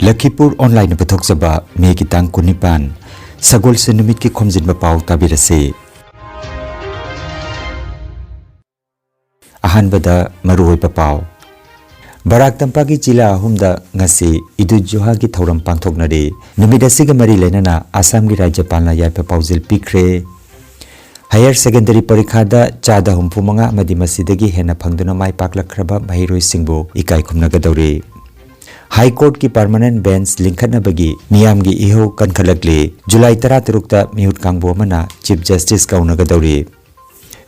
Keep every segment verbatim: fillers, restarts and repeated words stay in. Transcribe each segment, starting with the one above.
ꯂꯈꯤꯄꯨꯔ ꯑꯣꯟꯂꯥꯏꯟꯅ ꯄꯨꯊꯣꯛꯆꯕ ꯃꯦꯒꯤ ꯇꯥꯡ ꯀꯨꯟꯅꯤꯄꯥꯟ, ꯁꯒꯣꯜꯁꯦꯟ ꯅꯨꯃꯤꯠꯀꯤ ꯈꯣꯝꯖꯤꯟꯕ ꯄꯥꯎ ꯇꯥꯕꯤꯔꯁꯤ꯫ ꯑꯍꯥꯟꯕꯗ ꯃꯔꯨꯑꯣꯏꯕ ꯄꯥꯎ꯫ ꯕꯔꯥꯛ ꯇꯝꯄꯥꯛꯀꯤ ꯖꯤꯂꯥ ꯑꯍꯨꯝꯗ ꯉꯁꯤ ꯏꯗꯨ ꯖꯨꯍꯥꯒꯤ ꯊꯧꯔꯝ ꯄꯥꯡꯊꯣꯛꯅꯔꯤ꯫ ꯅꯨꯃꯤꯠ ꯑꯁꯤꯒ ꯃꯔꯤ ꯂꯩꯅꯅ ꯑꯁꯥꯝꯒꯤ ꯔꯥꯖ꯭ꯌꯄꯥꯜꯅ ꯌꯥꯏꯐ ꯄꯥꯎꯖꯦꯜ ꯄꯤꯈ꯭ꯔꯦ꯫ ꯍꯥꯌꯔ ꯁꯦꯀꯦꯟꯗꯔꯤ ꯄꯔꯤꯈꯥꯗ ꯆꯥꯗ ꯍꯨꯝꯐꯨ ꯃꯉꯥ ꯑꯃꯗꯤ ꯃꯁꯤꯗꯒꯤ ꯍꯦꯟꯅ ꯐꯪꯗꯨꯅ ꯃꯥꯏ ꯄꯥꯛꯂꯛꯈ꯭ꯔꯕ ꯃꯍꯩꯔꯣꯏꯁꯤꯡꯕꯨ ꯏꯀꯥꯏ ꯈꯨꯝꯅꯒꯗꯧꯔꯤ꯫ ꯍꯥꯏ ꯀꯣꯔꯠꯀꯤ ꯄꯔꯃꯅꯦꯟꯠ ꯕꯦꯟꯆ ꯂꯤꯡꯈꯠꯅꯕꯒꯤ ꯃꯤꯌꯥꯝꯒꯤ ꯏꯍꯧ ꯀꯟꯈꯠꯂꯛꯂꯤ꯫ ꯖꯨꯂꯥꯏ ꯇꯔꯥꯇꯔꯨꯛꯇ ꯃꯤꯍꯨꯠ ꯀꯥꯡꯕꯨ ꯑꯃꯅ ꯆꯤꯐ ꯖꯁꯇꯤꯁ ꯀꯧꯅꯒꯗꯧꯔꯤ꯫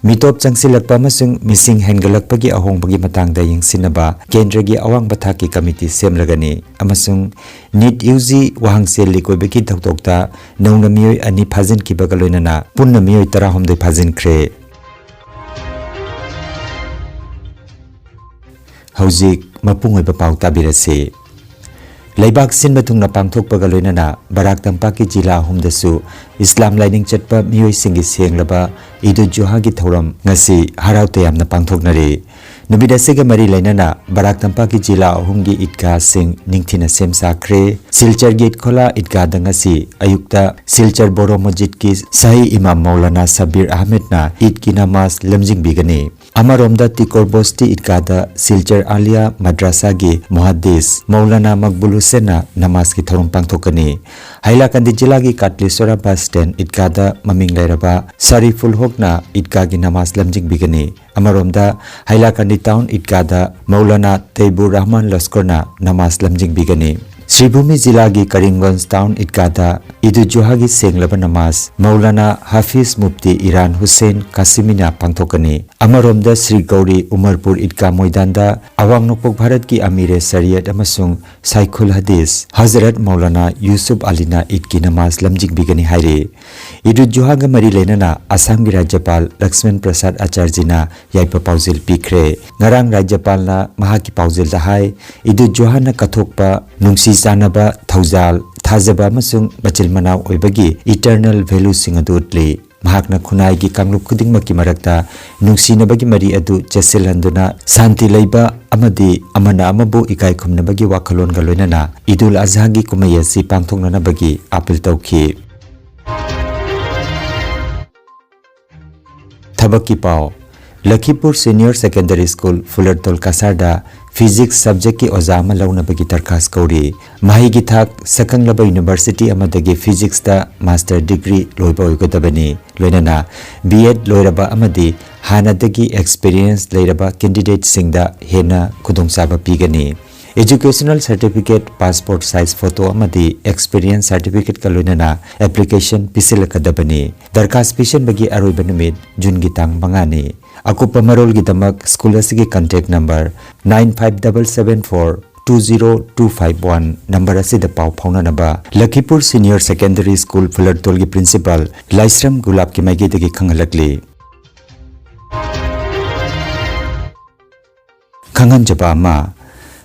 ꯃꯤꯇꯣꯞ ꯆꯪꯁꯤꯜꯂꯛꯄ ꯑꯃꯁꯨꯡ ꯃꯤꯁꯤꯡ ꯍꯦꯟꯒꯠꯂꯛꯄꯒꯤ ꯑꯍꯣꯡꯕꯒꯤ ꯃꯇꯥꯡꯗ ꯌꯦꯡꯁꯤꯟꯅꯕ ꯀꯦꯟꯗ꯭ꯔꯒꯤ ꯑꯋꯥꯡꯕ ꯊꯥꯛꯀꯤ ꯀꯃꯤꯇꯤ ꯁꯦꯝꯂꯒꯅꯤ ꯑꯃꯁꯨꯡ ꯅꯤꯠ ꯌꯨ ꯖꯤ ꯋꯥꯍꯪꯆꯦꯜ ꯂꯤꯛ ꯑꯣꯏꯕꯒꯤ ꯊꯧꯗꯣꯛꯇ ꯅꯧꯅ ꯃꯤꯑꯣꯏ ꯑꯅꯤ ꯐꯥꯖꯤꯟꯈꯤꯕꯒ ꯂꯣꯏꯅꯅ ꯄꯨꯟꯅ ꯃꯤꯑꯣꯏ ꯇꯔꯥꯍꯨꯝꯗꯣꯏ ꯐꯥꯖꯤꯟꯈ꯭ꯔꯦ꯫ ꯍꯧꯖꯤꯛ ꯃꯄꯨꯡ ꯑꯣꯏꯕ ꯄꯥꯎ ꯇꯥꯕꯤꯔꯁꯤ꯫ ꯂꯩꯕꯥꯛ ꯁꯤꯟꯕ ꯊꯨꯡꯅ ꯄꯥꯡꯊꯣꯛꯄꯒ ꯂꯣꯏꯅꯅ ꯕꯔꯥꯛ ꯇꯝꯄꯥꯛꯀꯤ ꯖꯤꯂꯥ ꯑꯍꯨꯝꯗꯁꯨ ꯏꯁꯂꯥꯝ ꯂꯥꯏꯅꯤꯡ ꯆꯠꯄ ꯃꯤꯑꯣꯏꯁꯤꯡꯒꯤ ꯁꯦꯡꯂꯕ ꯏꯗꯨ ꯖꯨꯍꯥꯒꯤ ꯊꯧꯔꯝ ꯉꯁꯤ ꯍꯔꯥꯎ ꯇꯌꯥꯝꯅ ꯄꯥꯡꯊꯣꯛꯅꯔꯤ꯫ ꯅꯨꯃꯤꯠ ꯑꯁꯤꯒ ꯃꯔꯤ ꯂꯩꯅꯅ ꯕꯔꯥꯛ ꯇꯝꯄꯥꯛꯀꯤ ꯖꯤꯂꯥ ꯑꯍꯨꯝꯒꯤ ꯏꯗꯒꯥꯁꯤꯡ ꯅꯤꯡꯊꯤꯅ ꯁꯦꯝ ꯁꯥꯈ꯭ꯔꯦ꯫ ꯁꯤꯜꯆꯔꯒꯤ ꯏꯠꯈꯣꯂꯥ ꯏꯗꯒꯥꯗ ꯉꯁꯤ ꯑꯌꯨꯛꯇ ꯁꯤꯜꯆꯔ ꯕꯣꯔꯣ ꯃꯁꯖꯤꯗꯀꯤ ꯁꯍꯤ ꯏꯃꯥꯝ ꯃꯧꯂꯥꯅꯥ ꯁꯕꯤꯔ ꯑꯍꯃꯦꯗꯅ ꯏꯗꯀꯤ ꯅꯃꯥꯖ ꯂꯝꯖꯤꯡꯕꯤꯒꯅꯤ꯫ ꯑꯃꯔꯣꯝꯗ ꯇꯤꯀꯣꯔ ꯕꯣꯁꯇꯤ ꯏꯗꯒꯥꯗ ꯁꯤꯜꯆꯔ ꯑꯥꯂꯤꯌꯥ ꯃꯗ꯭ꯔꯥꯁꯥꯒꯤ ꯃꯨꯍꯥꯗꯤꯁ ꯃꯧꯂꯥꯅꯥ ꯃꯛꯕꯨꯜ ꯍꯨꯁꯦꯟꯅ ꯅꯃꯥꯖꯀꯤ ꯊꯧꯔꯝ ꯄꯥꯡꯊꯣꯛꯀꯅꯤ꯫ ꯍꯥꯏꯂꯥꯀꯟꯗꯤ ꯖꯤꯂꯥꯒꯤ ꯀꯥꯇꯂꯦꯁꯣꯔꯥ ꯕꯁ ꯁ꯭ꯇꯦꯟꯗ ꯏꯗꯒꯥꯗ ꯃꯃꯤꯡ ꯂꯩꯔꯕ ꯁꯔꯤꯐꯨꯜ ꯍꯣꯛꯅ ꯏꯗꯒꯥꯒꯤ ꯅꯃꯥꯖ ꯂꯝꯖꯤꯡꯕꯤꯒꯅꯤ꯫ ꯑꯃꯔꯣꯝꯗ ꯍꯥꯏꯂꯥꯀꯟꯗꯤ ꯇꯥꯎꯟ ꯏꯗꯒꯥꯗ ꯃꯧꯂꯥꯅꯥ ꯇꯩꯕꯨꯔ ꯔꯍꯃꯥꯟ ꯂꯁꯀꯔꯅ ꯅꯃꯥꯖ ꯂꯝꯖꯤꯡꯕꯤꯒꯅꯤ꯫ ꯁ꯭ꯔꯤꯚꯨꯃꯤ ꯖꯤꯂꯥꯒꯤ ꯀꯔꯤꯝꯒꯟꯖ ꯇꯥꯎꯟ ꯏꯗꯒꯥꯗ ꯏꯗꯨ ꯖꯨꯍꯥꯒꯤ ꯁꯦꯡꯂꯕ ꯅꯃꯥꯖ ꯃꯧꯂꯥꯅꯥ ꯍꯥꯐꯤꯖ ꯃꯨꯐꯇꯤ ꯏꯔꯥꯟ ꯍꯨꯁꯦꯟ ꯀꯥꯁꯤꯃꯤꯅ ꯄꯥꯡꯊꯣꯛꯀꯅꯤ꯫ ꯑꯃꯔꯣꯝꯗ ꯁ꯭ꯔꯤ ꯒꯧꯔꯤ ꯎꯃꯔꯄꯨꯔ ꯏꯗꯒꯥ ꯃꯣꯏꯗꯥꯟꯗ ꯑꯋꯥꯡ ꯅꯣꯡꯄꯣꯛ ꯚꯥꯔꯠꯀꯤ ꯑꯃꯤꯔꯦ ꯁꯔꯤꯌꯠ ꯑꯃꯁꯨꯡ ꯁꯥꯏꯈꯨꯜ ꯍꯗꯤꯁ ꯍꯖꯔꯠ ꯃꯧꯂꯥꯅꯥ ꯌꯨꯁꯨꯐ ꯑꯂꯤꯅ ꯏꯗꯀꯤ ꯅꯃꯥꯖ ꯂꯝꯖꯤꯡꯕꯤꯒꯅꯤ ꯍꯥꯏꯔꯤ꯫ ꯏꯗꯨ ꯖꯨꯍꯥꯒ ꯃꯔꯤ ꯂꯩꯅꯅ ꯑꯁꯥꯝꯒꯤ ꯔꯥꯖ꯭ꯌꯄꯥꯜ ꯂꯛꯁꯃꯟ ꯄ꯭ꯔꯁꯥꯗ ꯑꯥꯆꯥꯔꯖꯤꯅ ꯌꯥꯏꯐ ꯄꯥꯎꯖꯦꯜ ꯄꯤꯈ꯭ꯔꯦ꯫ ꯉꯔꯥꯡ ꯔꯥꯖ꯭ꯌꯄꯥꯜꯅ ꯃꯍꯥꯛꯀꯤ ꯄꯥꯎꯖꯦꯜꯗ ꯍꯥꯏ, ꯏꯗꯨ ꯖꯨꯍꯥꯅ ꯀꯠꯊꯣꯛꯄ ꯅꯨꯡꯁꯤ ꯆꯥꯟꯅꯕ, ꯊꯧꯖꯥꯜ, ꯊꯥꯖꯕ ꯑꯃꯁꯨꯡ ꯃꯆꯤꯟ ꯃꯅꯥꯎ ꯑꯣꯏꯕꯒꯤ eternal valueꯁꯤꯡ ꯑꯗꯨ ꯎꯠꯂꯤ꯫ ꯃꯍꯥꯛꯅ ꯈꯨꯟꯅꯥꯏꯒꯤ ꯀꯥꯡꯂꯨꯞ ꯈꯨꯗꯤꯡꯃꯛꯀꯤ ꯃꯔꯛꯇ ꯅꯨꯡꯁꯤꯅꯕꯒꯤ ꯃꯔꯤ ꯑꯗꯨ ꯆꯦꯠꯁꯤꯜꯍꯟꯗꯨꯅ ꯁꯥꯟꯇꯤ ꯂꯩꯕ ꯑꯃꯗꯤ ꯑꯃꯅ ꯑꯃꯕꯨ ꯏꯀꯥꯏ ꯈꯨꯝꯅꯕꯒꯤ ꯋꯥꯈꯜꯂꯣꯟꯒ ꯂꯣꯏꯅꯅ ꯏꯗꯨꯜ ꯑꯖꯍꯥꯒꯤ ꯀꯨꯝꯍꯩ ꯑꯁꯤ ꯄꯥꯡꯊꯣꯛꯅꯅꯕꯒꯤ ꯑꯥꯄꯤꯜ ꯇꯧꯈꯤ꯫ ꯊꯕꯛꯀꯤ ꯄꯥꯎ꯫ ꯂꯈꯤꯄꯨꯔ Senior Secondary School, ꯐꯨꯂꯔꯇꯣꯜ ꯀꯁꯥꯔꯗ Physics subjectꯀꯤ ꯑꯣꯖꯥ ꯑꯃ ꯂꯧꯅꯕꯒꯤ ꯗꯔꯈꯥꯁ ꯀꯧꯔꯤ꯫ ꯃꯍꯩꯒꯤ ꯊꯥꯛ ꯁꯛꯈꯪꯂꯕ university ꯑꯃꯗꯒꯤ Physicsꯇ master degree ꯂꯣꯏꯕ ꯑꯣꯏꯒꯗꯕꯅꯤ꯫ ꯂꯣꯏꯅꯅ B.Ed ꯂꯣꯏꯔꯕ ꯑꯃꯗꯤ ꯍꯥꯟꯅꯗꯒꯤ experience ꯂꯩꯔꯕ candidateꯁꯤꯡꯗ ꯍꯦꯟꯅ ꯈꯨꯗꯣꯡꯆꯥꯕ ꯄꯤꯒꯅꯤ꯫ Educational certificate, passport size photo ꯑꯃꯗꯤ experience certificateꯀ ꯂꯣꯏꯅꯅ application ꯄꯤꯁꯤꯜꯂꯛꯀꯗꯕꯅꯤ꯫ ꯗꯔꯈꯥꯁ ꯄꯤꯁꯤꯟꯕꯒꯤ ꯑꯔꯣꯏꯕ ꯅꯨꯃꯤꯠ ꯖꯨꯟꯒꯤ ꯇꯥꯡ ꯃꯉꯥꯅꯤ꯫ ꯑꯀꯨꯞꯄ ꯃꯔꯣꯜꯒꯤꯗꯃꯛ school ꯑꯁꯤꯒꯤ contact number nine five double seven four two zero two five one number ꯑꯁꯤꯗ ꯄꯥꯎ ꯐꯥꯎꯅꯅꯕ ꯂꯈꯤꯄꯨꯔ Senior Secondary School ꯐꯨꯂꯔꯇꯣꯜꯒꯤ principal ꯂꯥꯏꯁ꯭ꯔꯝ ꯒꯨꯂꯥꯞꯀꯤ ꯃꯥꯏꯀꯩꯗꯒꯤ ꯈꯪꯍꯜꯂꯛꯂꯤ꯫ ꯈꯪꯍꯟꯖꯕ ꯑꯃ,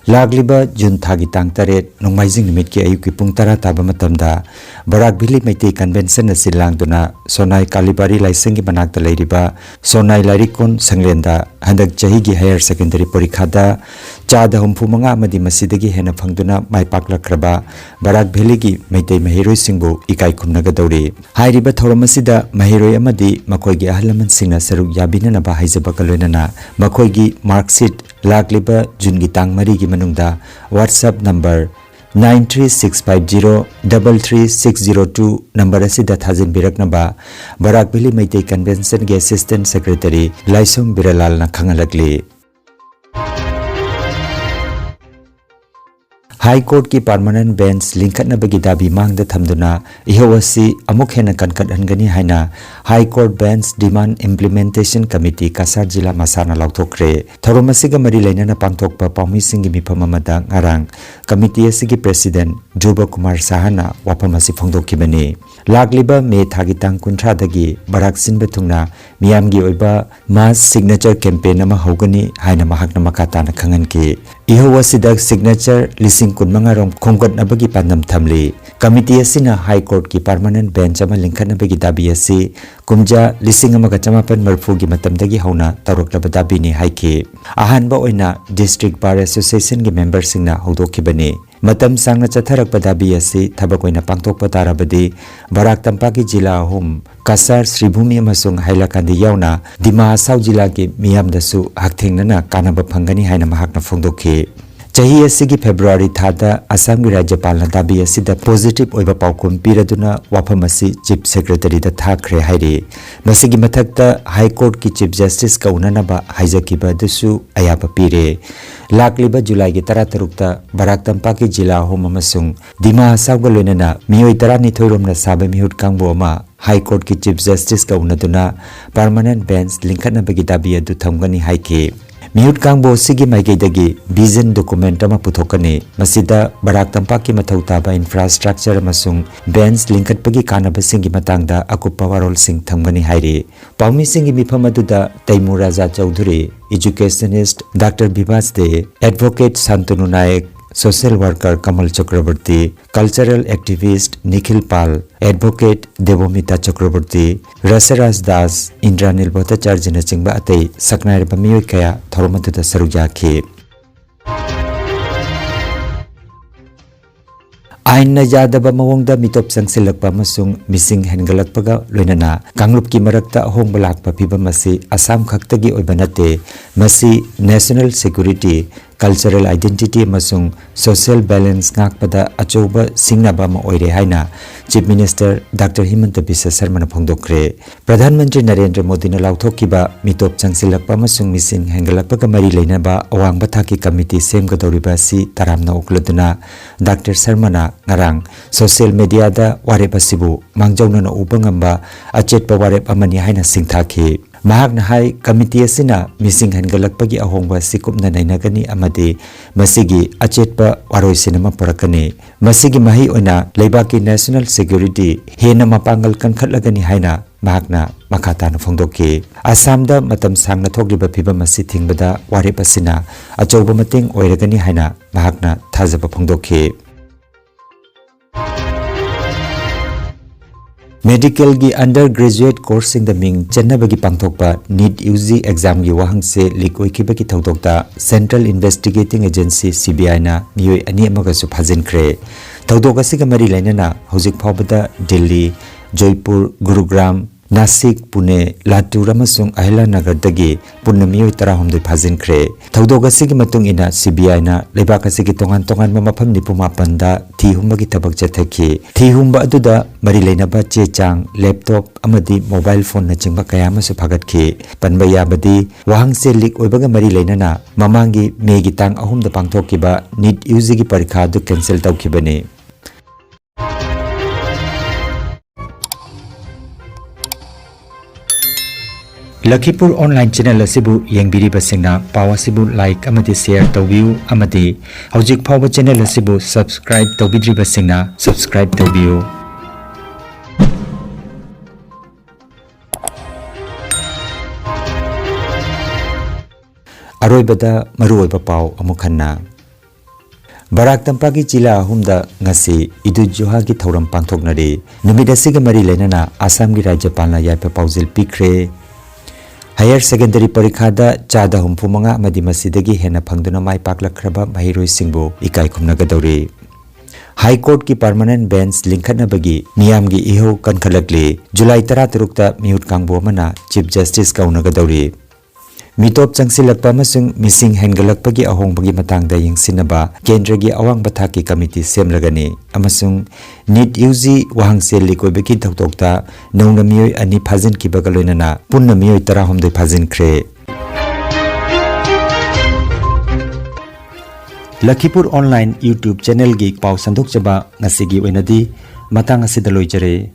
ꯂꯥꯛꯂꯤꯕ ꯖꯨꯟ ꯊꯥꯒꯤ ꯇꯥꯡ ꯇꯔꯦꯠ, ꯅꯣꯡꯃꯥꯏꯖꯤꯡ ꯅꯨꯃꯤꯠꯀꯤ ꯑꯌꯨꯛꯀꯤ ꯄꯨꯡ ꯇꯔꯥ ꯇꯥꯕ ꯃꯇꯝꯗ ꯕꯔꯥꯛ ꯚꯦꯂꯤ ꯃꯩꯇꯩ convention ꯑꯁꯤ ꯂꯥꯡꯗꯨꯅ ꯁꯣꯅꯥꯏ ꯀꯥꯂꯤꯕꯥꯔꯤ ꯂꯥꯏꯁꯪꯒꯤ ꯃꯅꯥꯛꯇ ꯂꯩꯔꯤꯕ ꯁꯣꯅꯥꯏ ꯂꯥꯏꯔꯤꯛ ꯀꯣꯟ ꯁꯪꯂꯦꯟꯗ ꯍꯟꯗꯛ ꯆꯍꯤꯒꯤ higher secondary ꯄꯔꯤꯈꯥꯗ ꯆꯥꯗ ꯍꯨꯝꯐꯨ ꯃꯉꯥ ꯑꯃꯗꯤ ꯃꯁꯤꯗꯒꯤ ꯍꯦꯟꯅ ꯐꯪꯗꯨꯅ ꯃꯥꯏ ꯄꯥꯛꯂꯛꯈ꯭ꯔꯕ ꯕꯔꯥꯛ ꯚꯦꯂꯤꯒꯤ ꯃꯩꯇꯩ ꯃꯍꯩꯔꯣꯏꯁꯤꯡꯕꯨ ꯏꯀꯥꯏ ꯈꯨꯝꯅꯒꯗꯧꯔꯤ꯫ ꯍꯥꯏꯔꯤꯕ ꯊꯧꯔꯝ ꯑꯁꯤꯗ ꯃꯍꯩꯔꯣꯏ ꯑꯃꯗꯤ ꯃꯈꯣꯏꯒꯤ ꯑꯍꯜ ꯂꯃꯟꯁꯤꯡꯅ ꯁꯔꯨꯛ ꯌꯥꯕꯤꯅꯅꯕ ꯍꯥꯏꯖꯕꯒ ꯂꯣꯏꯅꯅ ꯃꯈꯣꯏꯒꯤ mark sheet ꯂꯥꯛꯂꯤꯕ ꯖꯨꯟꯒꯤ ꯇꯥꯡ ꯃꯔꯤꯒꯤ ꯃꯅꯨꯡꯗ WhatsApp number nine three six five zero double three six zero two number ꯑꯁꯤꯗ ꯊꯥꯖꯤꯟꯕꯤꯔꯛꯅꯕ ꯕꯔꯥꯛ ꯚꯦꯂꯤ ꯃꯩꯇꯩ conventionꯒꯤ assistant secretary ꯂꯥꯏꯁ꯭ꯔꯝ ꯕꯤꯔꯥꯂꯥꯜꯅ ꯈꯪꯍꯜꯂꯛꯂꯤ꯫ High Courtꯀꯤ permanent bench ꯂꯤꯡꯈꯠꯅꯕꯒꯤ ꯗꯥꯕꯤ ꯃꯥꯡꯗ ꯊꯝꯗꯨꯅ ꯏꯍꯧ ꯑꯁꯤ ꯑꯃꯨꯛ ꯍꯦꯟꯅ ꯀꯟꯈꯠꯍꯟꯒꯅꯤ ꯍꯥꯏꯅ High Court Bench Demand Implementation Committee Cachar ꯖꯤꯂꯥ ꯃꯁꯥꯅ ꯂꯥꯎꯊꯣꯛꯈ꯭ꯔꯦ꯫ ꯊꯧꯔꯝ ꯑꯁꯤꯒ ꯃꯔꯤ ꯂꯩꯅꯅ ꯄꯥꯡꯊꯣꯛꯄ ꯄꯥꯎꯃꯤꯁꯤꯡꯒꯤ ꯃꯤꯐꯝ ꯑꯃꯗ ꯉꯔꯥꯡ committee ꯑꯁꯤꯒꯤ president ꯙ꯭ꯔꯨꯕ ꯀꯨꯃꯥꯔ ꯁꯍꯥꯅ ꯋꯥꯐꯝ ꯑꯁꯤ ꯐꯣꯡꯗꯣꯛꯈꯤꯕꯅꯤ꯫ ꯂꯥꯛꯂꯤꯕ ꯃꯦ ꯊꯥꯒꯤ ꯇꯥꯡ ꯀꯨꯟꯊ꯭ꯔꯥꯗꯒꯤ ꯕꯔꯥꯛ ꯁꯤꯟꯕ ꯊꯨꯡꯅ ꯃꯤꯌꯥꯝꯒꯤ ꯑꯣꯏꯕ mass signature campaign ꯑꯃ ꯍꯧꯒꯅꯤ ꯍꯥꯏꯅ ꯃꯍꯥꯛꯅ ꯃꯈꯥ ꯇꯥꯅ ꯈꯪꯍꯟꯈꯤ꯫ ꯏꯍꯧ ꯑꯁꯤꯗ signature ꯂꯤꯁꯤꯡ ꯀꯨꯟꯃꯉꯥ ꯔꯣꯝ ꯈꯣꯝꯒꯠꯅꯕꯒꯤ ꯄꯥꯟꯗꯝ ꯊꯝꯂꯤ꯫ ꯀꯃꯤꯇꯤ ꯑꯁꯤꯅ High Court ꯀꯤ permanent bench ꯑꯃ ꯂꯤꯡꯈꯠꯅꯕꯒꯤ ꯗꯥꯕꯤ ꯑꯁꯤ ꯀꯨꯝꯖꯥ ꯂꯤꯁꯤꯡ ꯑꯃꯒ ꯆꯃꯥꯄꯟ ꯃꯔꯤꯐꯨꯒꯤ ꯃꯇꯝꯗꯒꯤ ꯍꯧꯅ ꯇꯧꯔꯛꯂꯕ ꯗꯥꯕꯤꯅꯤ ꯍꯥꯏꯈꯤ꯫ ꯑꯍꯥꯟꯕ ꯑꯣꯏꯅ District Bar Association ꯒꯤ member ꯁꯤꯡꯅ ꯍꯧꯗꯣꯛꯈꯤꯕꯅꯤ꯫ ꯃꯇꯝ ꯁꯥꯡꯅ ꯆꯠꯊꯔꯛꯄ ꯗꯥꯕꯤ ꯑꯁꯤ ꯊꯕꯛ ꯑꯣꯏꯅ ꯄꯥꯡꯊꯣꯛꯄ ꯇꯥꯔꯕꯗꯤ ꯕꯔꯥꯛ ꯇꯝꯄꯥꯛꯀꯤ ꯖꯤꯂꯥ ꯑꯍꯨꯝ, ꯀꯁꯥꯔ, ꯁ꯭ꯔꯤꯚꯨꯃꯤ ꯑꯃꯁꯨꯡ ꯍꯥꯏꯂꯥꯀꯥꯟꯗꯤ ꯌꯥꯎꯅ ꯗꯤꯃꯥ ꯍꯁꯥꯎ ꯖꯤꯂꯥꯒꯤ ꯃꯤꯌꯥꯝꯗꯁꯨ ꯍꯛꯊꯦꯡꯅꯅ ꯀꯥꯟꯅꯕ ꯐꯪꯒꯅꯤ ꯍꯥꯏꯅ ꯃꯍꯥꯛꯅ ꯐꯣꯡꯗꯣꯛꯈꯤ꯫ ꯆꯍꯤ ꯑꯁꯤꯒꯤ February ꯊꯥꯗ ꯑꯁꯥꯝꯒꯤ ꯔꯥꯖ꯭ꯌꯄꯥꯜꯅ ꯗꯥꯕꯤ ꯑꯁꯤꯗ positive ꯑꯣꯏꯕ ꯄꯥꯎꯈꯨꯝ ꯄꯤꯔꯗꯨꯅ ꯋꯥꯐꯝ ꯑꯁꯤ Chief Secretary ꯗ ꯊꯥꯈ꯭ꯔꯦ ꯍꯥꯏꯔꯤ꯫ ꯃꯁꯤꯒꯤ ꯃꯊꯛꯇ High Court ꯀꯤ Chief Justice ꯀ ꯎꯅꯅꯕ ꯍꯥꯏꯖꯈꯤꯕ ꯑꯗꯨꯁꯨ ꯑꯌꯥꯕ ꯄꯤꯔꯦ꯫ ꯂꯥꯛꯂꯤꯕ ꯖꯨꯂꯥꯏꯒꯤ ꯇꯔꯥꯇꯔꯨꯛꯇ ꯕꯔꯥꯛ ꯇꯝꯄꯥꯛꯀꯤ ꯖꯤꯂꯥ ꯑꯍꯨꯝ ꯑꯃꯁꯨꯡ ꯗꯤꯃꯥ ꯍꯁꯥꯎꯒ ꯂꯣꯏꯅꯅ ꯃꯤꯑꯣꯏ ꯇꯔꯥꯅꯤꯊꯣꯏ ꯔꯣꯝꯅ ꯁꯥꯕ ꯃꯤꯍꯨꯠ ꯀꯥꯡꯕꯨ ꯑꯃ High Court ꯀꯤ Chief Justice ꯀ ꯎꯅꯗꯨꯅ permanent bench ꯂꯤꯡꯈꯠꯅꯕꯒꯤ ꯗꯥꯕꯤ ꯑꯗꯨ ꯊꯝꯒꯅꯤ ꯍꯥꯏꯈꯤ꯫ ꯃꯤꯍꯨꯠ ꯀꯥꯡꯕꯨ ꯑꯁꯤꯒꯤ ꯃꯥꯏꯀꯩꯗꯒꯤ vision document ꯑꯃ ꯄꯨꯊꯣꯛꯀꯅꯤ꯫ ꯃꯁꯤꯗ ꯕꯔꯥꯛ ꯇꯝꯄꯥꯛꯀꯤ ꯃꯊꯧ ꯇꯥꯕ infrastructure ꯑꯃꯁꯨꯡ bench ꯂꯤꯡꯈꯠꯄꯒꯤ ꯀꯥꯟꯅꯕꯁꯤꯡꯒꯤ ꯃꯇꯥꯡꯗ ꯑꯀꯨꯞꯄ ꯋꯥꯔꯣꯜꯁꯤꯡ ꯊꯝꯒꯅꯤ ꯍꯥꯏꯔꯤ꯫ ꯄꯥꯎꯃꯤꯁꯤꯡꯒꯤ ꯃꯤꯐꯝ ꯑꯗꯨꯗ ꯇꯩꯃꯨ ꯔꯥꯖꯥ ꯆꯧꯙꯨꯔꯤ, educationist Doctor ꯕꯤꯕꯥꯁ ꯗꯦ, advocate ꯁꯥꯟꯇꯅꯨ ꯅꯥꯌꯦꯛ, social worker ꯀꯃꯜ ꯆꯀ꯭ꯔꯕꯔꯇꯤ, cultural activist ꯅꯤꯈꯤꯜ ꯄꯥꯜ, advocate ꯗꯦꯕꯣꯃꯤꯇꯥ ꯆꯀ꯭ꯔꯕꯔꯇꯤ, ꯔꯁꯔꯥꯖ ꯗꯥꯁ, ꯏꯟꯗ꯭ꯔꯥꯅꯤꯜ ꯚꯠꯇꯥꯆꯥꯔꯖꯤꯅꯆꯤꯡꯕ ꯑꯇꯩ ꯁꯛꯅꯥꯏꯔꯕ ꯃꯤꯑꯣꯏ ꯀꯌꯥ ꯊꯧꯔꯝ ꯑꯗꯨꯗ ꯁꯔꯨꯛ ꯌꯥꯈꯤ꯫ ꯑꯥꯏꯟꯅ ꯌꯥꯗꯕ ꯃꯑꯣꯡꯗ ꯃꯤꯇꯣꯞ ꯆꯪꯁꯤꯜꯂꯛꯄ ꯑꯃꯁꯨꯡ ꯃꯤꯁꯤꯡ ꯍꯦꯟꯒꯠꯂꯛꯄꯒ ꯂꯣꯏꯅꯅ ꯀꯥꯡꯂꯨꯞꯀꯤ ꯃꯔꯛꯇ ꯑꯍꯣꯡꯕ ꯂꯥꯛꯄ ꯐꯤꯚꯝ ꯑꯁꯤ ꯑꯁꯥꯝ ꯈꯛꯇꯒꯤ ꯑꯣꯏꯕ ꯅꯠꯇꯦ, ꯃꯁꯤ national security, cultural identity ꯑꯃꯁꯨꯡ social balance ꯉꯥꯛꯄꯗ ꯑꯆꯧꯕ ꯁꯤꯡꯅꯕ ꯑꯃ ꯑꯣꯏꯔꯦ ꯍꯥꯏꯅ Chief Minister Doctor ꯍꯤꯃꯟꯇ Visva ꯁꯔꯃꯅ ꯐꯣꯡꯗꯣꯛꯈ꯭ꯔꯦ꯫ Pradhan Mantri Narendra ꯃꯣꯗꯤꯅ ꯂꯥꯎꯊꯣꯛꯈꯤꯕ ꯃꯤꯇꯣꯞ ꯆꯪꯁꯤꯜꯂꯛꯄ ꯑꯃꯁꯨꯡ ꯃꯤꯁꯤꯡ ꯍꯦꯟꯒꯠꯂꯛꯄꯒ ꯃꯔꯤ ꯂꯩꯅꯕ ꯑꯋꯥꯡꯕ ꯊꯥꯛꯀꯤ ꯀꯃꯤꯇꯤ ꯁꯦꯝꯒꯗꯧꯔꯤꯕ ꯑꯁꯤ ꯇꯔꯥꯝꯅ ꯑꯣꯛꯂꯗꯨꯅ Doctor ꯁꯔꯃꯅ ꯉꯔꯥꯡ social media ꯗ ꯋꯥꯔꯦꯞ ꯑꯁꯤꯕꯨ ꯃꯥꯡꯖꯧꯅꯅ ꯎꯕ ꯉꯝꯕ ꯑꯆꯦꯠꯄ ꯋꯥꯔꯦꯞ ꯑꯃꯅꯤ ꯍꯥꯏꯅ ꯁꯤꯡꯊꯥꯈꯤ꯫ ꯃꯍꯥꯛꯅ ꯍꯥꯏ, ꯀꯃꯤꯇꯤ ꯑꯁꯤꯅ ꯃꯤꯁꯤꯡ ꯍꯦꯟꯒꯠꯂꯛꯄꯒꯤ ꯑꯍꯣꯡꯕ ꯑꯁꯤ ꯀꯨꯞꯅ ꯅꯩꯅꯒꯅꯤ ꯑꯃꯗꯤ ꯃꯁꯤꯒꯤ ꯑꯆꯦꯠꯄ ꯋꯥꯔꯣꯏꯁꯤꯟ ꯑꯃ ꯄꯨꯔꯛꯀꯅꯤ꯫ ꯃꯁꯤꯒꯤ ꯃꯍꯩ ꯑꯣꯏꯅ ꯂꯩꯕꯥꯛꯀꯤ national security ꯍꯦꯟꯅ ꯃꯄꯥꯡꯒꯜ ꯀꯟꯈꯠꯂꯒꯅꯤ ꯍꯥꯏꯅ ꯃꯍꯥꯛꯅ ꯃꯈꯥ ꯇꯥꯅ ꯐꯣꯡꯗꯣꯛꯈꯤ꯫ ꯑꯁꯥꯝꯗ ꯃꯇꯝ ꯁꯥꯡꯅ ꯊꯣꯛꯂꯤꯕ ꯐꯤꯚꯝ ꯑꯁꯤ ꯊꯤꯡꯕꯗ ꯋꯥꯔꯦꯞ ꯑꯁꯤꯅ ꯑꯆꯧꯕ ꯃꯇꯦꯡ ꯑꯣꯏꯔꯒꯅꯤ ꯍꯥꯏꯅ ꯃꯍꯥꯛꯅ ꯊꯥꯖꯕ ꯐꯣꯡꯗꯣꯛꯈꯤ꯫ ꯃꯦꯗꯤꯀꯦꯜꯒꯤ undergraduate courseꯁꯤꯡꯗ ꯃꯤꯡ ꯆꯟꯅꯕꯒꯤ ꯄꯥꯡꯊꯣꯛꯄ NEET UG examꯒꯤ ꯋꯥꯍꯪꯁꯦ leak ꯑꯣꯏꯈꯤꯕꯒꯤ ꯊꯧꯗꯣꯛꯇ Central Investigating Agency, CBIꯅ ꯃꯤꯑꯣꯏ ꯑꯅꯤ ꯑꯃꯒꯁꯨ ꯐꯥꯖꯤꯟꯈ꯭ꯔꯦ꯫ ꯊꯧꯗꯣꯛ ꯑꯁꯤꯒ ꯃꯔꯤ ꯂꯩꯅꯅ ꯍꯧꯖꯤꯛ ꯐꯥꯎꯕꯗ ꯗꯤꯜꯂꯤ, ꯖꯣꯏꯄꯨꯔ, ꯒꯨꯔꯨꯒ꯭ꯔꯥꯝ, ꯅꯥꯁꯤꯛ, ꯄꯨꯅꯦ, ꯂꯥꯇꯨꯔ ꯑꯃꯁꯨꯡ ꯑꯍꯤꯂꯥꯅꯒꯔꯗꯒꯤ ꯄꯨꯟꯅ ꯃꯤꯑꯣꯏ ꯇꯔꯥꯍꯨꯝꯗꯣꯏ ꯐꯥꯖꯤꯟꯈ꯭ꯔꯦ꯫ ꯊꯧꯗꯣꯛ ꯑꯁꯤꯒꯤ ꯃꯇꯨꯡ ꯏꯟꯅ CBIꯅ ꯂꯩꯕꯥꯛ ꯑꯁꯤꯒꯤ ꯇꯣꯉꯥꯟ ꯇꯣꯉꯥꯟꯕ ꯃꯐꯝ ꯅꯤꯐꯨ ꯃꯥꯄꯟꯗ ꯊꯤ ꯍꯨꯝꯕꯒꯤ ꯊꯕꯛ ꯆꯠꯊꯈꯤ꯫ ꯊꯤ ꯍꯨꯝꯕ ꯑꯗꯨꯗ ꯃꯔꯤ ꯂꯩꯅꯕ ꯆꯦ ꯆꯥꯡ, laptop ꯑꯃꯗꯤ mobile phoneꯅꯆꯤꯡꯕ ꯀꯌꯥ ꯑꯃꯁꯨ ꯐꯥꯒꯠꯈꯤ꯫ ꯄꯟꯕ ꯌꯥꯕꯗꯤ, ꯋꯥꯍꯪꯁꯦ leak ꯑꯣꯏꯕꯒ ꯃꯔꯤ ꯂꯩꯅꯅ ꯃꯃꯥꯡꯒꯤ ꯃꯦꯒꯤ ꯇꯥꯡ ꯑꯍꯨꯝꯗ ꯄꯥꯡꯊꯣꯛꯈꯤꯕ NEET UGꯒꯤ ꯄꯔꯤꯈꯥ ꯑꯗꯨ cancel ꯇꯧꯈꯤꯕꯅꯤ꯫ ꯂꯈꯤꯄꯨꯔ online channel ꯑꯁꯤꯕꯨ ꯌꯦꯡꯕꯤꯔꯤꯕꯁꯤꯡꯅ ꯄꯥꯎ ꯑꯁꯤꯕꯨ like ꯑꯃꯗꯤ share ꯇꯧꯕꯤꯌꯨ ꯑꯃꯗꯤ ꯍꯧꯖꯤꯛ ꯐꯥꯎꯕ channel ꯑꯁꯤꯕꯨ subscribe ꯇꯧꯕꯤꯗ꯭ꯔꯤꯕꯁꯤꯡꯅ subscribe ꯇꯧꯕꯤꯌꯨ꯫ ꯑꯔꯣꯏꯕꯗ ꯃꯔꯨꯑꯣꯏꯕ ꯄꯥꯎ ꯑꯃꯨꯛ ꯍꯟꯅ꯫ ꯕꯔꯥꯛ ꯇꯝꯄꯥꯛꯀꯤ ꯖꯤꯂꯥ ꯑꯍꯨꯝꯗ ꯉꯁꯤ ꯏꯗꯨ ꯖꯨꯍꯥꯒꯤ ꯊꯧꯔꯝ ꯄꯥꯡꯊꯣꯛꯅꯔꯤ꯫ ꯅꯨꯃꯤꯠ ꯑꯁꯤꯒ ꯃꯔꯤ ꯂꯩꯅꯅ ꯑꯁꯥꯝꯒꯤ ꯔꯥꯖ꯭ꯌꯄꯥꯜꯅ ꯌꯥꯏꯐ ꯄꯥꯎꯖꯦꯜ ꯄꯤꯈ꯭ꯔꯦ꯫ Higher secondary ꯄꯔꯤꯈꯥꯗ ꯆꯥꯗ ꯍꯨꯝꯐꯨ ꯃꯉꯥ ꯑꯃꯗꯤ ꯃꯁꯤꯗꯒꯤ ꯍꯦꯟꯅ ꯐꯪꯗꯨꯅ ꯃꯥꯏ ꯄꯥꯛꯂꯛꯈ꯭ꯔꯕ ꯃꯍꯩꯔꯣꯏꯁꯤꯡꯕꯨ ꯏꯀꯥꯏ ꯈꯨꯝꯅꯒꯗꯧꯔꯤ꯫ High Courtꯀꯤ permanent bench ꯂꯤꯡꯈꯠꯅꯕꯒꯤ ꯃꯤꯌꯥꯝꯒꯤ ꯏꯍꯧ ꯀꯟꯈꯠꯂꯛꯂꯤ꯫ ꯖꯨꯂꯥꯏ ꯇꯔꯥꯇꯔꯨꯛꯇ ꯃꯤꯍꯨꯠ ꯀꯥꯡꯕꯨ ꯑꯃꯅ Chief Justice ꯀꯧꯅꯒꯗꯧꯔꯤ꯫ ꯃꯤꯇꯣꯞ ꯆꯪꯁꯤꯜꯂꯛꯄ ꯑꯃꯁꯨꯡ ꯃꯤꯁꯤꯡ ꯍꯦꯟꯒꯠꯂꯛꯄꯒꯤ ꯑꯍꯣꯡꯕꯒꯤ ꯃꯇꯥꯡꯗ ꯌꯦꯡꯁꯤꯟꯅꯕ ꯀꯦꯟꯗ꯭ꯔꯒꯤ ꯑꯋꯥꯡꯕ ꯊꯥꯛꯀꯤ ꯀꯃꯤꯇꯤ ꯁꯦꯝꯂꯒꯅꯤ ꯑꯃꯁꯨꯡ NEET UG ꯋꯥꯍꯪꯁꯦ leak ꯑꯣꯏꯕꯒꯤ ꯊꯧꯗꯣꯛꯇ ꯅꯧꯅ ꯃꯤꯑꯣꯏ ꯑꯅꯤ ꯐꯥꯖꯤꯟꯈꯤꯕꯒ ꯂꯣꯏꯅꯅ ꯄꯨꯟꯅ ꯃꯤꯑꯣꯏ ꯇꯔꯥꯍꯨꯝꯗꯣꯏ ꯐꯥꯖꯤꯟꯈ꯭ꯔꯦ꯫ ꯂꯈꯤꯄꯨꯔ online YouTube channelꯒꯤ ꯄꯥꯎ ꯁꯟꯗꯣꯛꯆꯕ ꯉꯁꯤꯒꯤ ꯑꯣꯏꯅꯗꯤ ꯃꯇꯥꯡ ꯑꯁꯤꯗ ꯂꯣꯏꯖꯔꯦ꯫